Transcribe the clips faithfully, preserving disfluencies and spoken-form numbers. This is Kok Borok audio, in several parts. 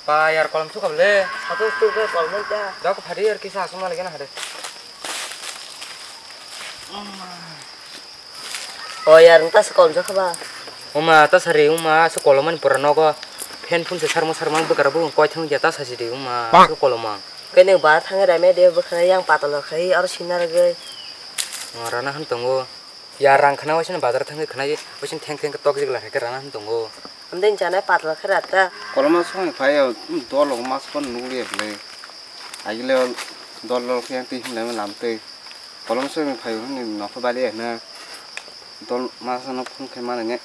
Ba yar kolom sukha bole. Satu stuk ke kolom ta. Dok phadi yar kisa asung lagi na hade. O yar nta se kolom sukha ba. Uma ta sari uma su kolom ani pura nogo. Fan phun se sarmo sarmang bwkara bu koi thang ya ta sasi de uma su kolom ang. Kene ba thang ra me de bwkara yang patalo khai aro sinar ge. Rana han tongo. Ya rang khna waisano bazar thangwi khna waisano theng theng tok jigla hai khe rana hin tongo. Amdeng janai patla khe rata. Koloma song phai o dol o mas kon nugli le. Agile dol dol khe yang twi hin lam twi. Koloma song phai o ni nokho bali na. Dol mas no phun khai mana ne.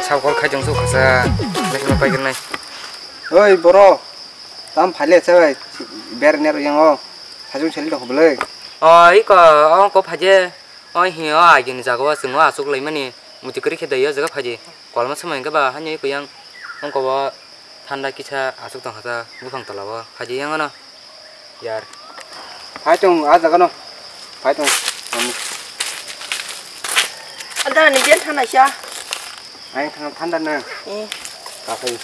Sab kol khai jong su khasa. Lekma pai gernai. Oi boro. Tam phale chabai. Ber ner yang o. Sajung seli dok bole. O iko o ko phaje. O hi o agini jaga o chwng o asuk lai mani. Muti kri khe dai o jaga phaji. Kolma samai khe ba hanya iko yang. Ongko bo thanda kisa asuk tong khasa buphang tola o. Phaji yang ano. Yar. Phai tong a jaga no. Phai tong. Ada ni jen thana sha. Ai thana thanda na. Eh. Ka phai.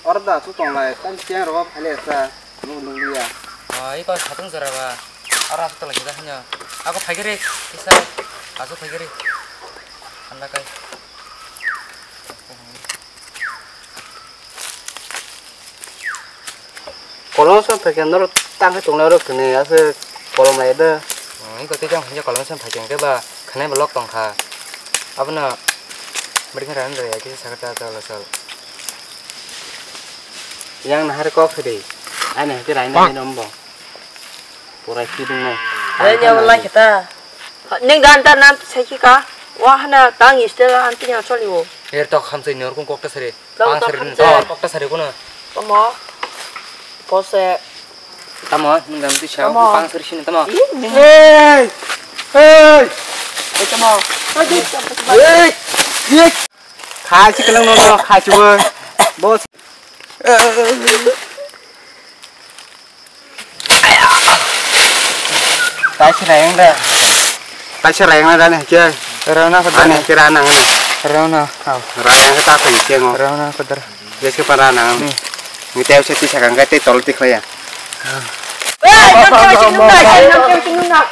Oro da su tonglai, tam cheng rogo phale sa, nuk nuk liya. Ah, iko satung jora ba. Oro asuk tolai sida hanya. Ako phaigiri, isa. Asuk phaigiri. Anda kai. Kolom sam phaikhe norok tangkhe tongnai oro khwnwi ase kolom lai da. Hmm, iko tei jang hwnjak kolom sam phaikhe hwnkhe ba khwnai bo lok tongkha. Abono bwrwi khe rani rwya kisa sakha ta ta losol. Yang nahar kok khede. Ani hwnkhe raina ni nombo. Purai kidung nai. Ai nya lai khata. Ning dan dan nan sai khika. Wa hana tang istel an tinya choli wo. Er tok khamsai nyor kung kok ta sari. Tamo Pang to sari khamsai. To kok ta sari kuno. Tamo. Pose. Tamo nung dan tu siya Tamo. Pang sari sini tamo. Ih, ning. Hey! Hey! Eh, tamo. Aduh, tamo. Hey! Hey! Khai si kelang no no khai si bo. Bos. Taisi rayang da. Taisi rayang da ne ke. Rana ko Ani da. Ke rana ne. Rana. Rayang ta ko ke ngo. Rana ko da. Yes ke para nang. Ni teu se ti sakang ka te tol ti khoya. Eh, nang teu si nung na, nang teu si nung na.